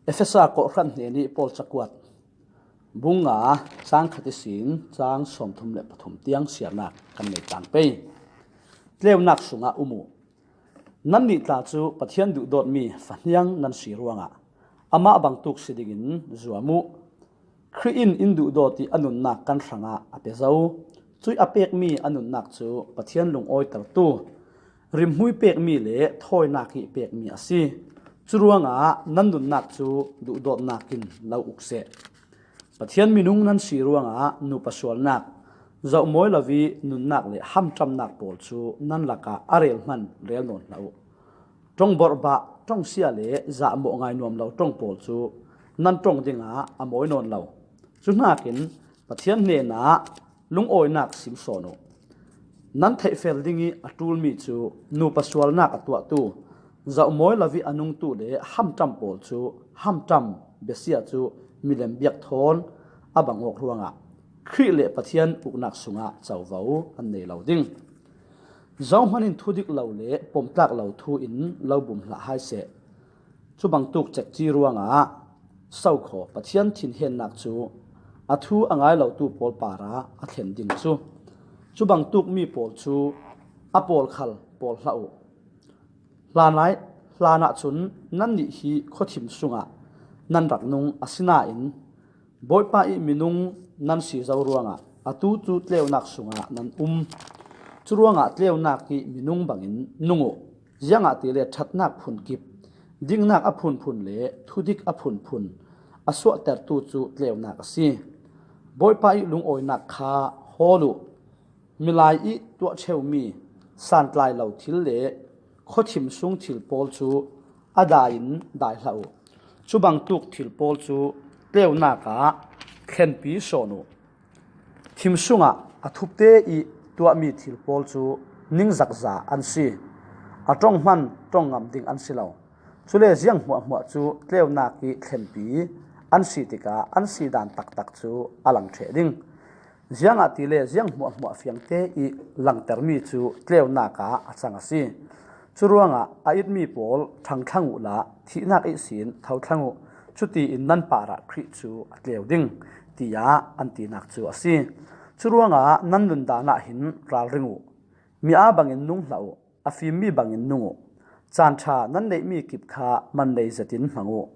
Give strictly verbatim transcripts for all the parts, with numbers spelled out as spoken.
Efesa kawhhran hnenih Paul cakuat bung nga, cang khat ihsin cang sawmthum le pathum tiang siarnak kan nei tlang pei. Tleunak sungah um uh. Nannih tla cu Pathian duhdawtmi fahniang nan si ruangah amah bangtuk si dingin zuam uh. Khrih in in duhdawt ih a nunnak kan hrangah a pia zo. Cuih a pekmi a nunnak cu Pathian lungawitertu, rimhmui pekmi le thawinak ih pekmi a si. Curuangah nan nunnak cu duhdawtnak in lo uk seh. Pathian minung nan si ruangah nupa sualnak, zohmawi lo ih nunnak le hamṭamnak pawl cu nan lakah a rel hman rel nawn hlah uh. Ṭong borhbah, ṭong sia le zahmawh ngai nuam lo ṭong pawl cu nan ṭong dingah a mawi nawn lo. Cu hnakin Pathian hnenah lungawinak sim sawn uh. Nan theihfel ding ih a ṭulmi cu nupa sualnak a tuahtu, zohmawi lo ih a nungtu le hamṭam pawl cu hamṭam, besia cu milem biak thawn a bang awk ruangah Khrih le Pathian uknak sungah covo an nei lo ding. Zohman in thudik lo le pomtlak lo thu in lo bum hlah hai seh. Cubangtuk cekci ruangah sokhaw Pathian thinhennak cu a thu a ngai lotu pawl parah a thlen ding cu, cubangtuk mi pawl cu a pawl khal pawl hlah uh. Hlanai, hlanah cun nannih hi khuathim sungah nan rak nung, asinain Bawipa ih minung nan si zo ruangah atu cu tleunak sungah nan um. Curuangah tleunak ih minung bangin nung uh. Ziangahtile ṭhatnak phunkip, diknak a phunphun le thudik a phunphun a suahtertu cu tleunak a si. Bawipa ih lungawinak kha hawl uh. Milai ih tuah ṭheumi santlai lo thil le khuathim sung thil pawl cu a dai in dai hlah uh. Cubangtuk thil pawl cu tleunak ah thlenpi sawn uh. Thim sungah a thupte ih tuahmi thil pawl cu ningzakza an si. A ṭong hman ṭong ngam ding an si lo. Cule ziang hmuahhmuah cu tleunak ih thlenpi an si tikah an si dan taktak cu a lang ṭheh ding. Ziangahtile ziang hmuahhmuah fiangte ih langtermi cu tleunak ah a cang a si. Curuangah a itmi pawl ṭhangthlang uhla thihnak ihsin thothlang uh, cutiin nan parah Khrih cu a tleu ding, tiah an tinak cu a si. Curuangah nan nundan ah hin ralring uh. Mi aa bangin nung hlah uh, a fimmi bangin nung uh. Caan ṭha nan neihmi kip kha man nei zetin hmang uh.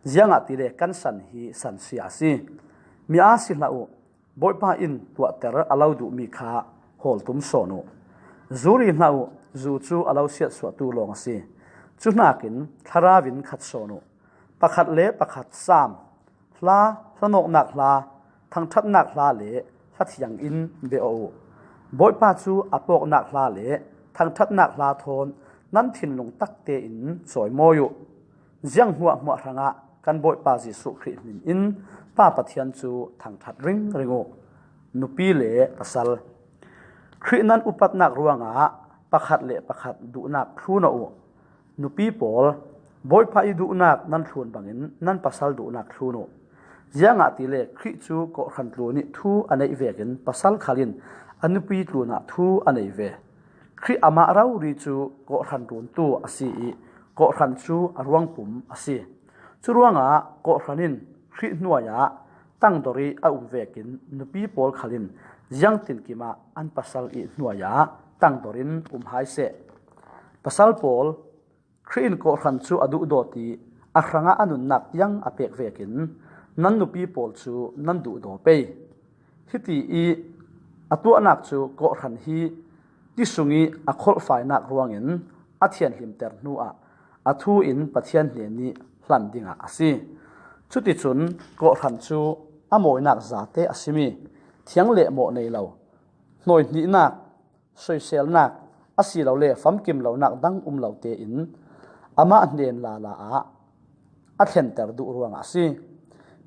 Ziangahtile kan san hi san sia a si. Mi aa si hlah uh. Bawipa in tuahter a lo duhmi kha hawltum sawn uh. Zu ri hlah uh, zu cu a lo siatsuahtu lawng a si. Cu hnakin thlarau in khat sawn uh. Pakhat le pakhat saam, hla, hlanawknak hla, thangṭhatnak hla le hla thiang in beh aw uh. Bawipa cu a pawknak hla le thangṭhatnak hla thawn nan thinlung takte in cawimawi uh. Ziang hmuahhmuah hrangah kan Bawipa Jesuh Khrih hmin in Pa Pathian cu thangṭhat ringring uh. Nupi le pasal, Khrih nan upatnak ruangah pakhat le pakhat duhnak thlun aw uh. Nupi pawl, Bawipa ih duhnak nan thlun bangin nan pasal duhnak thlun uh. Ziangahtile Khrih cu kawhhran tlun ih thu a neih vekin pasal khal in a nupi tlunah thu a nei ve. Khrih amah rori cu kawhhran tluntu a si ih kawhhran cu a ruangpum a si. Curuangah kawhhran in Khrih hnuai ah tangdor ih a um vekin nupi pawl khal in ziangtinkim ah an pasal ih hnuai ah tangdor in um hai seh. Pasal pawl, Khrih in kawhhran cu a duhdawt ih a hrangah a nunnak tiang a pek vekin nan nupi pawl cu nan duhdaw pei. Hiti ih a tuahnak cu kawhhran hi ti sung ih a kholhfainak ruangin a thianhlimter hnuah a thu in Pathian hnenih hlan dingah a si. Cuticun kawhhran cu a mawinak zate a simi thiang le mawh nei lo, hnawihnihnak, soiselnak asilole famkim lonak dang um lo tein amah hnen lala ah a thlenter duh ruangah a si.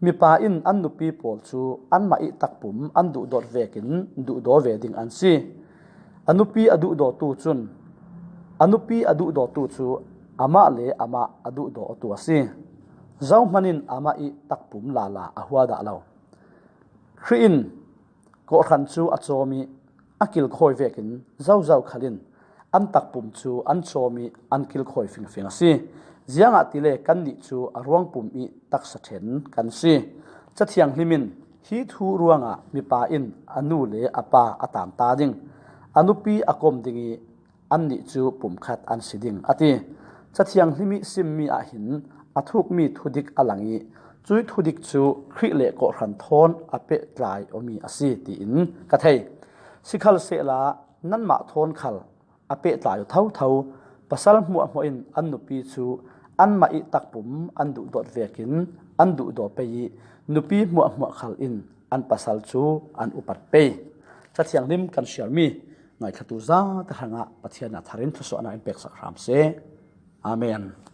Mipa in an nupi pawl cu anmah ih takpum an duhdawt vekin duhdaw ve ding an si. A nupi a duhdawtu cun a nupi a duhdawtu cu amah le amah a duhdaw awtu a si. Zohman in amah ih takpum lala a huadah lo. Khrih in kawhhran cu a cawm ih a kilkhawi vekin zozo khal in an takpum cu an cawm ih an kilkhawi fingfing a si. Ziangahtile kannih cu a ruangpum i taksa ṭhen kan si. Cathiang Hlim in, "Hi thu ruangah mipa in a nu le a pa a taanta ding, a nupi a kom ding i annih cu pumkhat an si ding," a ti. Cathiang Hlim i simmi ah hin a thukmi thudik a lang i, cui thudik cu Khrih le kawhhran thawn a pehtlai awmi a si tiin ka thei. Sikhalsehla nanmah thawn khal a pehtlai aw thotho. Pasal hmuahhmuah in an nupi cu anmah i takpum an duhdawt vekin an duhdaw pei i, nupi hmuahhmuah khal in an pasal cu an upat pei. Cathiang Hlim kan siarmi ngaithlatu zate hrangah Pathian a tharin thusuahna in peksak hram seh. Amen.